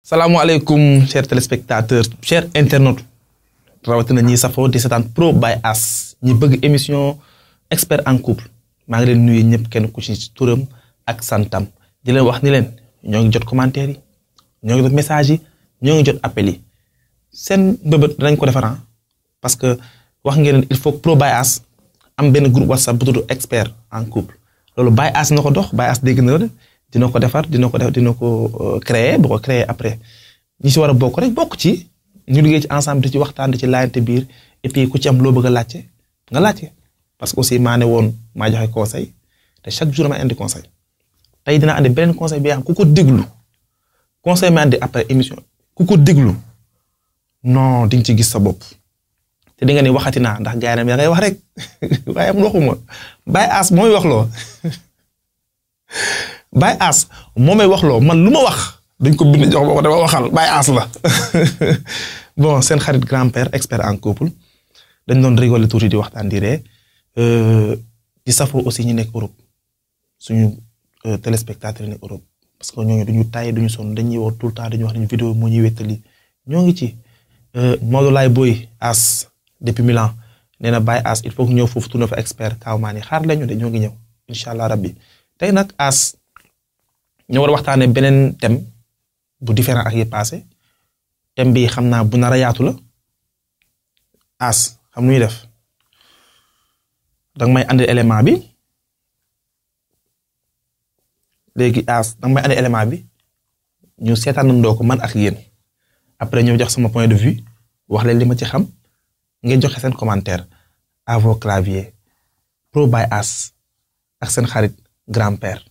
Salaamaaleykum chers téléspectateurs chers internautes rawatina ñi safoo di seetaan Pro by As ñi bëgg émission expert en couple maa ngi leen nuyu ñëpp kenn ku ci turam ak santam di leen wax ni leen ñoo ngi jot commentaire yi ñoo ngi jot message yi ñoo ngi jot appel yi seen mbëbët danañ ko defar parce que wax ngeen il faut Pro by As am benn groupe WhatsApp bu tudd expert en couple loolu by As na ko dox by As dégg na la dina ko defar dina ko créer bu ko créer après ñi ci war a bokk rek bokk ci ñu liggéey ci ensemble di ci waxtaan di ci laajante biir et puis ku ci am loo bëgg a laajte nga laajte parce que aussi maa ne woon maa joxe conseil te chaque jour ma indi conseil tey dina andi beneen conseil bi nga xam ku ko déglu conseil ma andi après émission ku ko déglu non di nga ci gis sa bopp te di nga ni waxati naa ndax gars yi da ngay wax rek waaye am waxuma Baye As mooy wax loo Baye As moo may wax loo man lu ma wax dañ ko bind jox ba ko dama waxal Baye As la bon seen xarit grand-père expert en couple dañ doon rigoler tuuti di waxtaan di ree di safoo aussi ñu nekk Europe suñu téléspectateurs yi nekk Europe parce que ñooñu duñu taye duñu sonn dañuy woo tout le temps dañuy wax nañu vidéo moo ñuy wéttali ñoo ngi ci Maodo Laye Boy As depuis Milan nee na Baye As il faut que ñëw foofu tourné fa expert kaw maa ni xaar lañu de ñoo ngi ñëw incha allah rabbi tey nag As ñoo war a waxtaanee beneen thème bu différent ak yi passé thème bi xam naa bu nar a yaatu la As xam nu ñuy def danga may andi élément bi léegi As danga may andi élément bi ñu seetaanandoo ko man ak yéen après ñëw jox sama point de vue wax leen li ma ci xam ngeen joxe seen commentaire à vos claviers Pro by As ak seen xarit grand-père.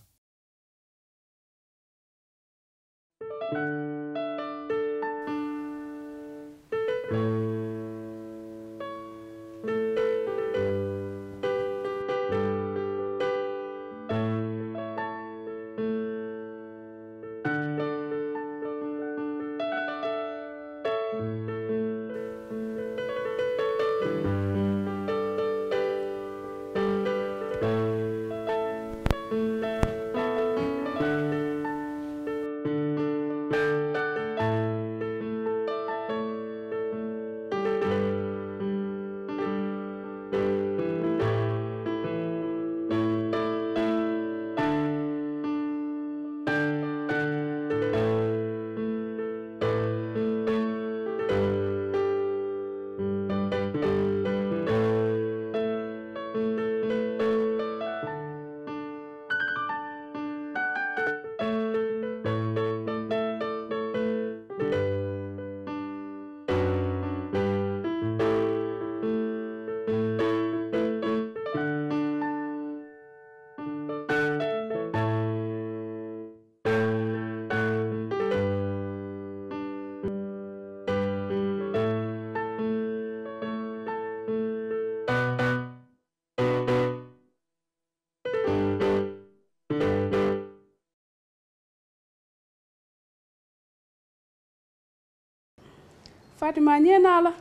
Fatima ñee naa la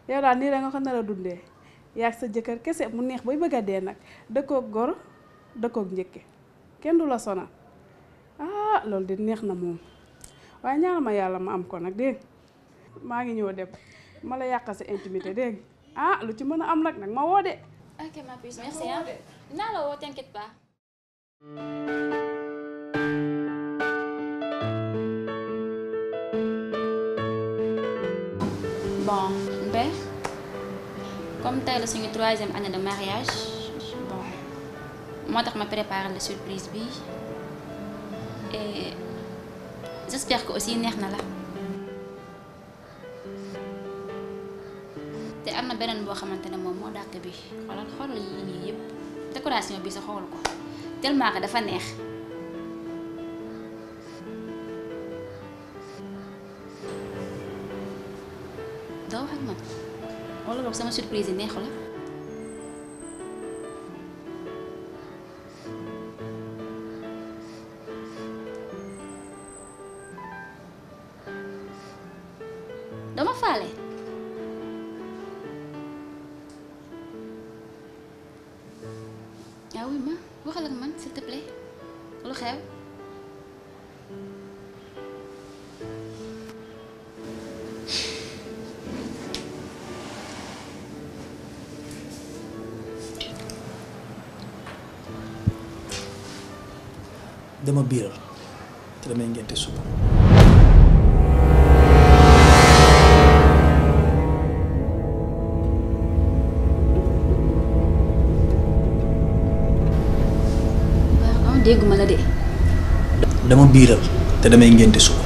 yow daal nii la nga ko nar a dundee yaag sa jëkkër kese mu neex bay bëgg a dee nag dëkkoog goro dëkkoog njëkke kenn du la sonal loolu de neex na moom waaye ñaanal ma yàlla ma am ko nag dégg maa ngi ñëw dem ma la yàqal sa intimité dégg lu ci mën a am nag ma woo de. Ok ma puce, merci hein. naa la woo t'inquiète pas. Bon, ben, comme tey la suñu 3e année de mariage, bon, moo tax ma préparer la surprise bi et j'espère que aussi neex na la. te am na beneen boo xamante ne moom moo dàq bi xoolal yii nii yëpp décoration bi sa xool ko tellement que dafa neex. doo wax ak man wala boog sama surprise yi neexu la. dama faale. ah oui ma waxal ak man s'il te plaît lu xew. dama biiral te damay ngénte suba. pardon dégguma la de. dama biiral te damay ngénte suba.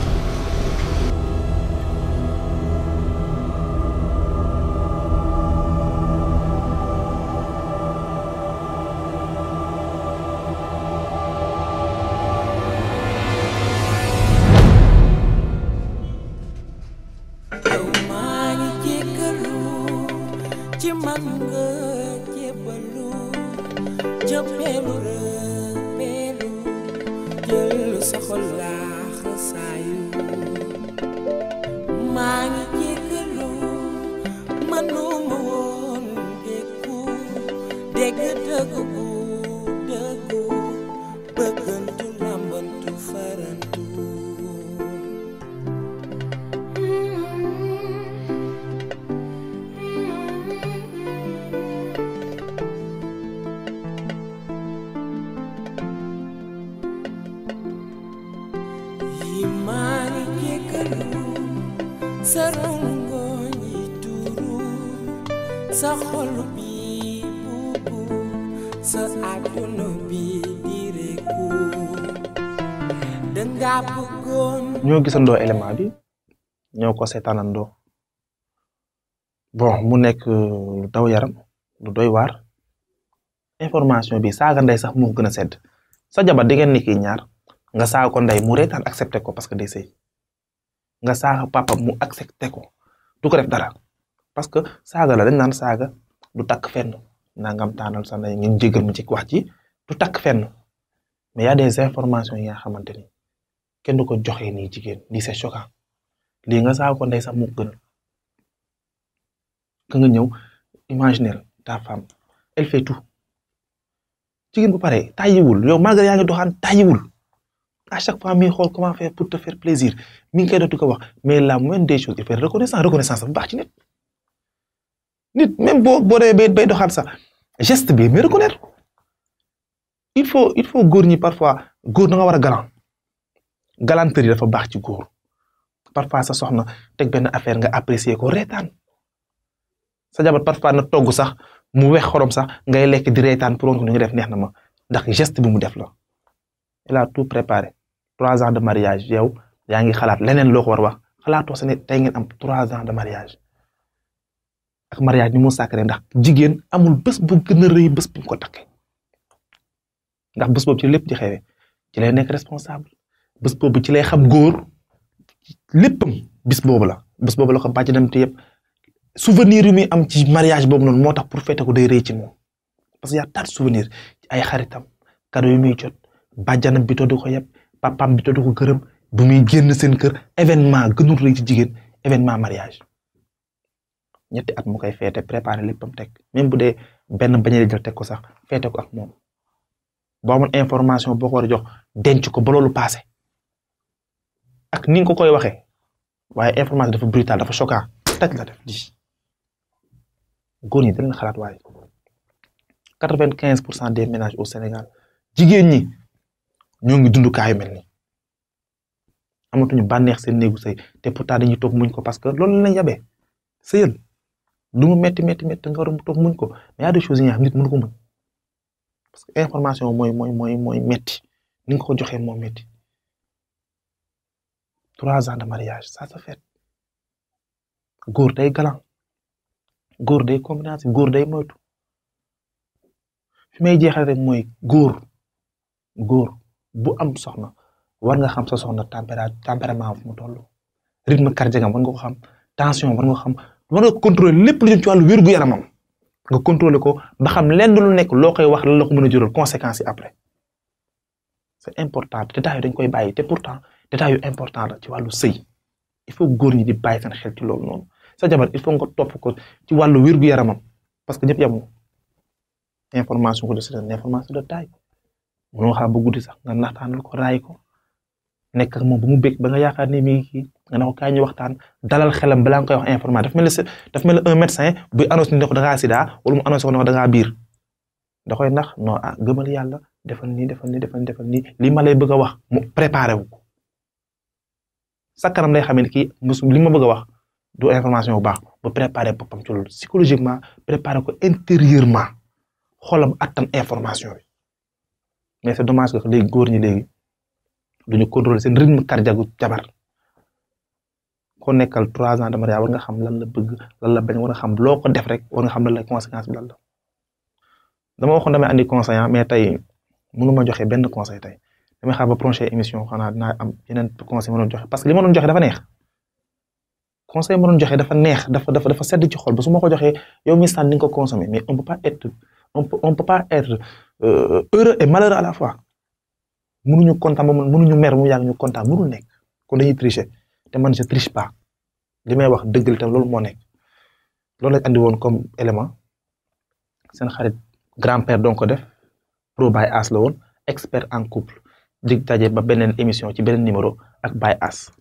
ñoo gisandoo élément bi ñoo ko seetaanandoo bon mu nekk lu daw yaram lu doy waar information bi saaga ndey sax moo gën a sedd sa jabar di ngeen nekk ñaar nga saaga ko ndey mu reetaan accepté ko parce que day sëy nga saaga papa mu accepté ko du ko def dara parce que saaga la dañ naan saaga du takk fenn nangam taanal sa ndey ngeen jégal mu ci wax ci du takk fenn mais y a des informations yi nga xamante ni kenn du ko joxe nii jigéen lii c'est choquant lii nga saaga ko ndey sax moo gën ka nga ñëw imaginer ta femme elle fait tout jigéen bu pare tàyyiwul yow malgré yaa ngi doxaan tàyyiwul à chaque fois mi xool comment faire pour te faire plaisir mi ngi koy dootu ko wax mais la moindre des choses il faut reconnaissance bu baax ci nit même boo demee bay doxaan sax geste bi mais reconnaître il faut góor ñi parfois góor da nga war a galanterie dafa baax ci góor parfois sa soxna teg benn affaire nga apprécier ko reetaan sa jabar parfois na togg sax mu wex xorom sax ngay lekk di reetaan pour woon ko ni nga def neex na ma ndax geste bi mu def la il a tout préparé 3 ans de mariage yow yaa ngi xalaat leneen loo ko war wax xalaatoo sa ne tey ngeen am 3 ans de mariage ak mariage ni mu sacré ndax jigéen amul bés bu gën a rëy bés bu ko takkee ndax bés boobu ci lépp di xewee ci lay nekk responsable bés boobu ci lay xam góor léppam bés boobu la ko bàcc dem te yëpp souvenir yu muy am ci mariage boobu noonu moo tax pour fête ko day rëy ci moom parce que y a tant de souvenir ci ay xaritam cadeau yu muy jot bàjjanam bi toddu ko yëpp papam bi toddu ko gërëm bu muy génn seen kër événement gënul rëy ci jigéen événement mariage 3 at mu koy fête préparer léppam teg même bu dee benn bañe jël teg ko sax fête ko ak moom boo amoon information boo ko war a jox denc ko ba loolu passé ak ni nga ko koy waxee waaye information dafa brutal dafa choquant taj la def di góor ñi dañ xalaat waaye 95% des ménages au Sénégal jigéen ñi ñoo ngi dund kaayu mel ni amatuñu bànneex seen néegu sëy te pourtant dañuy toog muñ ko parce que loolu lañ yabee sëyal lu mu metti nga war a toog muñ ko mais y a des choses yi nga xam nit mënu ko muñ parce que information mooy metti ni nga ko joxee moo metti 3 ans de mariage ça se fait góor day galant góor day compréhensible góor day moytu fi may jeexal rek mooy góor bu am soxna war nga xam sa soxna tempérament fu mu toll rythme cardiaque am war nga ko xam tension war nga ko xam war nga contrôler lépp lu jëm ci wàllu wér gu yaramam nga contrôler ko ba xam lenn lu nekk loo koy wax lan la ko mën a jural conséquences yi après c'est important détails yi dañ koy bàyyi te pourtant détails yu important la ci wàllu sëy il faut góor ñi di bàyyi seen xel ci loolu noonu sa jabar il faut nga topp ko ci wàllu wér-gu-yaramam parce que ñëpp yamu information ko de c'est une information de taille mënoo xaar ba guddi sax nga naxtaanal ko raay ko nekk ak moom ba mu bég ba nga yaakaar ne mi ngi nga ne ko kaay ñu waxtaan dalal xelam balaa nga koy wax information daf mel ni un médecin buy annonce ni ne ko da ngaa sida wala mu annonce ko ne ko da ngaa biir da koy nax non ah gëmal yàlla defal nii lii ma lay bëgg a wax mu préparé wu ko sa kanam lay xamee ne kii li ma bëgg a wax du information bu baax ba préparé boppam ci loolu psychologiquement préparé ko intérieurement xolam attan information bi mais c'est dommage que léegi góor ñi léegi duñu contrôler seen rythme cardiaque jabar ko nekkal 3 ans de mariage war nga xam lan la bëgg lan la bañ war nga xam loo ko def rek war nga xam lan la conséquence bi lan la dama waxoon damay andi conseil mais tey mënuma joxe benn conseil tey damay xaar ba prochaine émission xanaa dinaa am yeneen conseil ma doon joxe parce que li ma doon joxe dafa neex conseil ma doon joxe dafa neex dafa sedd ci xol ba su ma ko joxee yow mi sànni nga ko consommer mais on peut pas être heureux et malheureux à la fois mënuñu kontaan ba mënuñu mer mu yàgg ñu kontaan mënul nekk kon dañuy tricher te man je triche pas li may wax dëggal te loolu moo nekk loolu lañ andi woon comme élément seen xarit grand-père donc ko def Pro by As la woon expert en couple dig daje ba beneen émission ci beneen numéro ak by As